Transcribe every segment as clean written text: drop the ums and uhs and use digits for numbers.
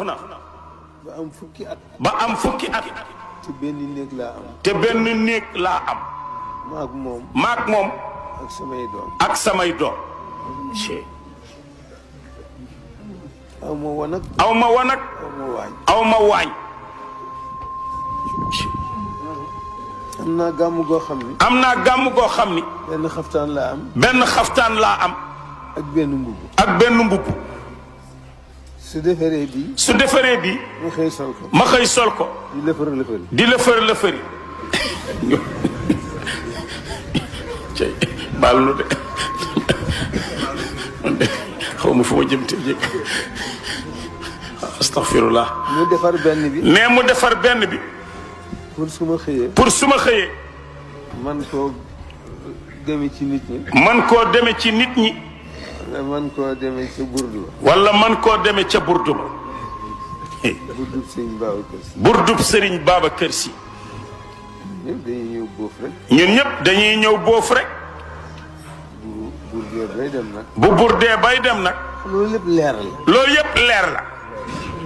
na ba am fukki at. ba am fukki at. te benn néeg laa am. te benn néeg laa am. maag moom. maag moom. ak samay doom. ak samay doom. aw ma wanag. aw ma wanag. aw ma waañ. aw ma waañ. am naa gàmm goo xam ni. am naa gàmm goo xam ni. benn xaftaan laa am. benn xaftaan laa am. ak benn mbubb. ak benn mbubb. su defaree bii. su defaree bii. ma xëy sol ko. ma xëy sol ko. di lëfër lëfëri. di lëfër lëfëri. cey baal nu de xaw ma fu ma jëm te jég astaghfirullah. mu defar benn bi. mais mu defar benn bi. pour su ma xëyee. pour su ma xëyee. man koo demee ci nit ñi. man koo deme ci nit ñi. wala man koo demee ca burdu ba. wala man koo deme ca burdu ba. burdub sëñ Babacar Si. burdub Sëriñ Babacar Si. ñëpp dañuy ñëw boof rek. ñun ñëpp dañuy ñëw boofu rek. bu burdee bay dem nag. bu burdee bay dem nag. loolu lépp leer la. loolu yëpp leer la.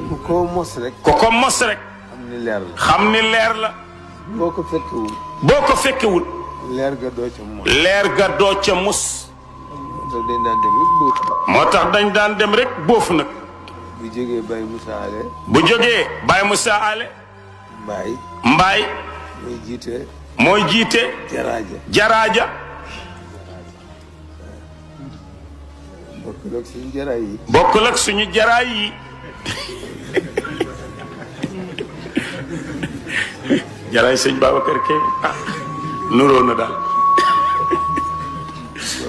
ku ko mos rek. ku ko mos rek. xam ni leer la. xam ni leer la. boo ko fekkewul. boo ko fekkewul. leer ga doo ca mos. leer ga doo ca mus. te dañ daan dem rek boof. moo tax dañ daan dem rek boofu nag. bu jógee Baye Moussa Ale. bu jógee Baye Moussa Ale. Mbaye. Mbaye. mooy jiite. mooy jiite. Jaraaja. Jaraaja. bokkul ak suñu jaraay yi. bokkul ak suñu jaraay yi. jaraay sëñ Babacar Kay ah nuroo na daal.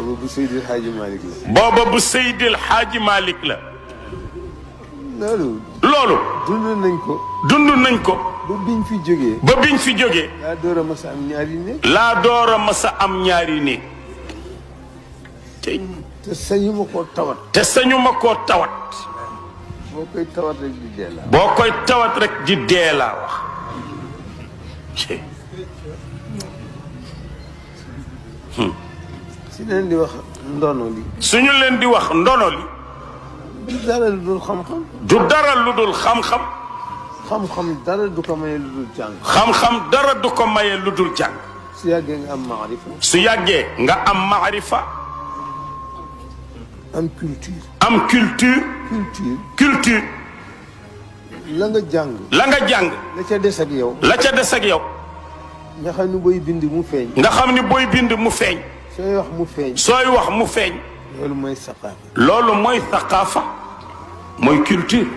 booba bu Seydil Hadji Malick la. booba bu Seydil Hadji Malick la. loolu. dund nañ ko. dund nañ ko. ba biñ fi jógee. ba biñ fi jógee. laa door a masa am ñaari néeg. laa door a masa am ñaari néeg. te sañu ma koo tawat. te sañu ma koo tawat. boo koy tawat rek di dee la. boo koy tawat rek di dee laa wax. si leen di wax ndono li. suñu leen di wax ndono li. du dara lu dul xam-xam. du dara lu dul xam-xam. xam-xam dara du ko maye lu dul jàng. xam-xam dara du ko maye lu dul jàng. su yàggee nga am maarifa. su yàggee nga am maarifa. am culture. am culture. culture. la nga jàng. la nga jàng. la ca des ak yow. la ca des ak yow. nga xam ni booy bind mu feeñ. nga xam ni booy bind mu feeñ. sooy wax mu feeñ. sooy wax mu feeñ. loolu mooy saqaafa. loolu mooy thaqaafa. mooy culture.